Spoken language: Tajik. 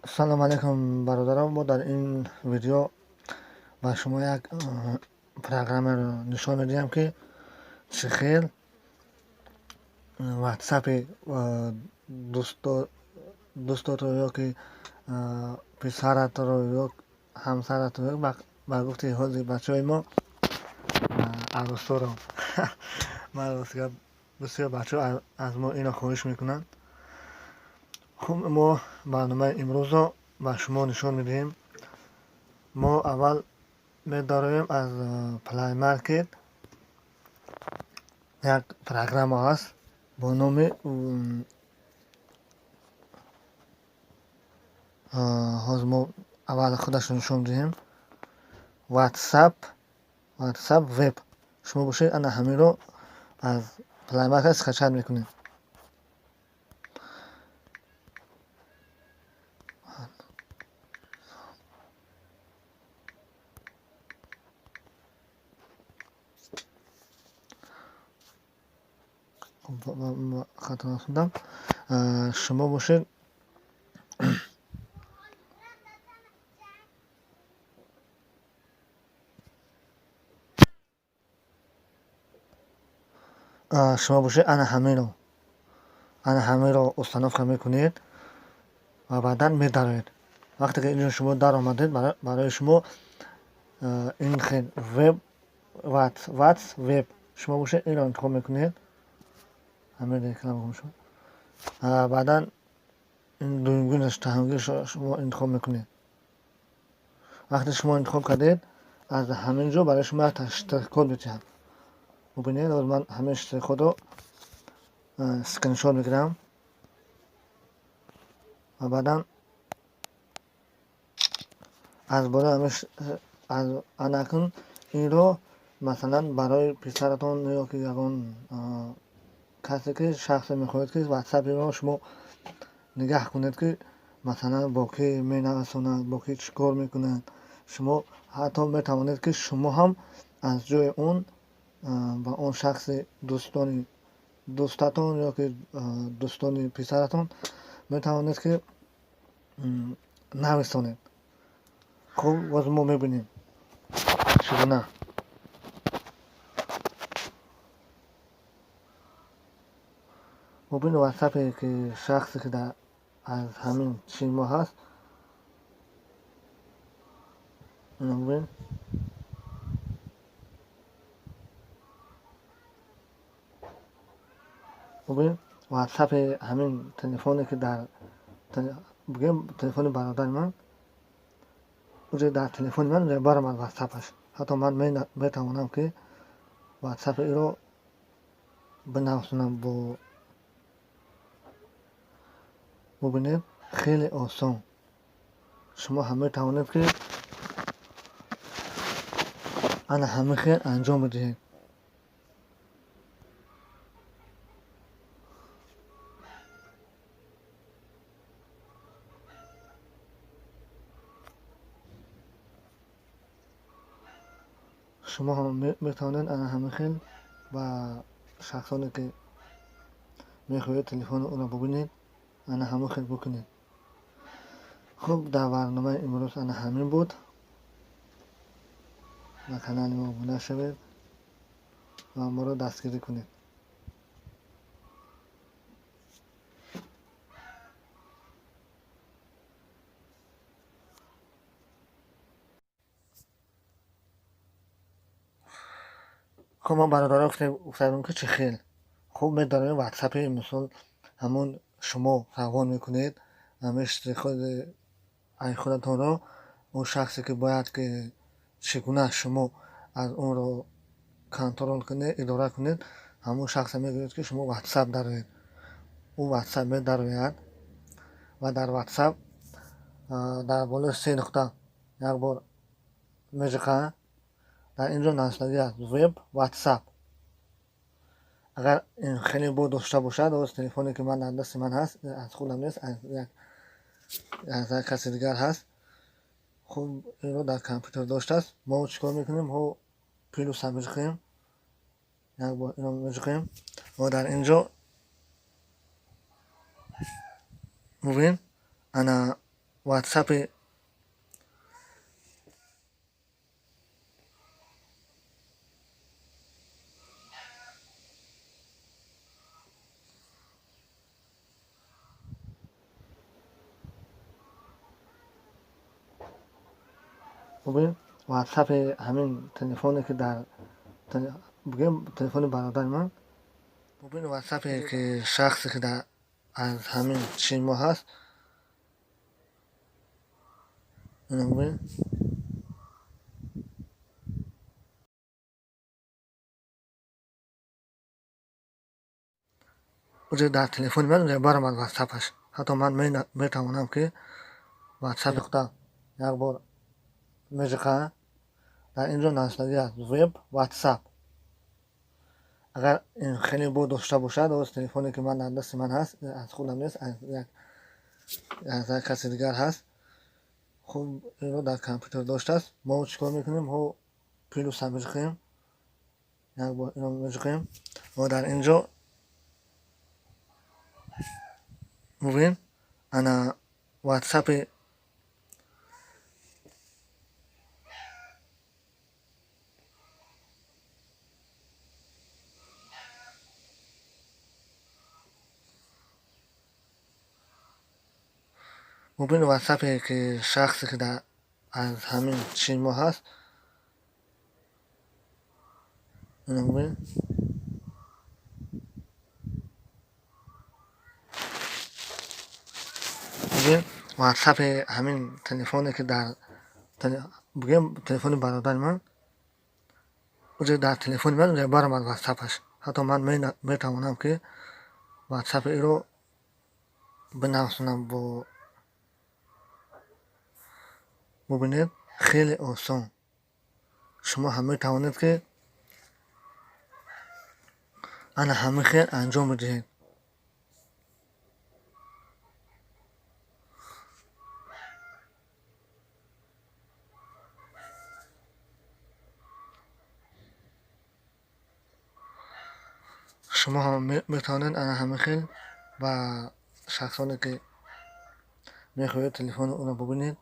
Салом алейкум, бародарон. Мо дар ин видео ба шумо як программаро нишон медиҳам, ки чӣ хел ватсапи дӯстотро ё ки писаратро ё ҳамсаратро, ба гуфти ҳозир бачаҳои мо, арӯсоро. Ман ростига, бисёр бачаҳо аз мо инро хоҳиш мекунанд. Хуб, мо барномаи имрӯзро ба шумо нишон медиҳем. Мо аввал медароем аз Play Market. Як программа ҳаст бо номи, ҳозир мо аввал худашро нишон медиҳем, WhatsApp Web. Шумо бошед, ана ҳаминро аз Play Market скачать мекунед. Хато нашудам. Шумо бошед, ана ҳаминро установка мекунед ва баъдан медароед. Вақте ки инҷо шумо даромадед, барои шумо ин хел веб, Whats Web, шумо бошед, инро интихоб мекунед. Ҳамин реклама шуд. Баъдан ин дуюмгинаш, таҳамгиршо шумо интихоб мекунед. Вақте шумо интихоб кардед, аз ҳамин ҷо барои шумо як штрих-код медиҳад. Бубинед, ҳозир ман ҳамин штрих-кодро скриншот мегирам ва баъдан аз болои ҳамин анакун инро, масалан, барои писаратон ё ки ягон касе ки шахсе мехоҳед, ки ватсапиро шумо нигаҳ кунед, ки масалан бо кӣ менависонад, бо кӣ чӣ кор мекунад, шумо ҳатто метавонед, ки шумо ҳам аз ҷои он ба он шахси дӯстони дӯстатон ё ки дӯстони писаратон метавонед, ки нависонед. Хуб, боз мо мебинем, чӣ гуна. Бубин, ватсапе ки шахсе ки аз ҳамин чизи мо ҳаст, бубин. Бубин, ватсапи ҳамин телефоне ки дар, бигӯем, телефони бародари ман, уже дар телефони ман баромад ватсапаш. Ҳатто ман метавонам, ки ватсапи иро бинависонам бо. Бубинед, хеле осон. Шумо ҳам метавонед, ки ана ҳамин хел анҷом бидиҳед. Шумо ҳам метавонед ана ҳамин хел ба шахсоне ки мехоҳед телефони ӯро бубинед, ана ҳамон хел бикунед. Хуб, дар барномаи имрӯз ана ҳамин буд. Ба канали мо обуна шавед ва моро дастгирӣ кунед. Хуб, мо, бародаро, гуфтем, ки чӣ хел. Хуб, медорем ватсапи, мисол, ҳамон шумо равон мекунед ҳамин штрих-коди ай худатонро. Он шахсе ки бояд, ки чӣ гуна шумо аз онро контрол кунед, идора кунед, ҳамон шахсе мегӯяд, ки шумо ватсап дароед. Ӯ ватсап медарояд ва дар ватсап дар болои се нуқта як бор меҷиқад. Дар ин ҷо навиштагӣ аст веб ватсап. Агар ин хеле бо дошта бошад, оз телефоне ки ман дар дасти ман ҳаст, аз худам нест, аз як каси дигар ҳаст. Хуб, инро дар компютер доштааст. Мо чӣ кор мекунем? Ҳо, плюса меҷиқем, як бор инро меҷиқем ва дар ин ҷо бубин, ана ватсапи бубин, ватсапи ҳамин телефоне ки дар бигем телефони бародари ман, бубин, ватсапе ки шахсе ки дар аз ҳамин чи мо ҳаст, бубин, уҷо дар телефони ман баромад ватсапаш. Ҳатто ман метавонам ки ватсапи худам як бор межиқа, дар ин ҷо навиштагӣ аст веб ватсап. Агар ин хеле бо дошта бошад, оз телефоне ки ман дар дасти ман ҳаст, аз худам нест, аз як каси дигар ҳаст. Хуб, инро дар компютер доштааст. Мо чӣ кор мекунем? Ҳо, плюса межиқем, як бор инро межиқем ва дар ин ҷо бубин, ана ватсапи бубин, ватсапе ки шахсе ки дар аз ҳамин чи мо ҳаст, бубин, бубин, ватсапи ҳамин телефоне ки дар бигем телефони бародари ман, уҷо дар телефони ман баромад ватсапаш. Ҳатто ман метавонам ки ватсапи иро бинависонам бо. Бубинед, хеле осон. Шумо ҳам метавонед ки ана ҳамин хел анҷом бидиҳед. Шумо ҳам метавонед ана ҳамин хел ба шахсоне ки мехоҳед телефони ӯро бубинед.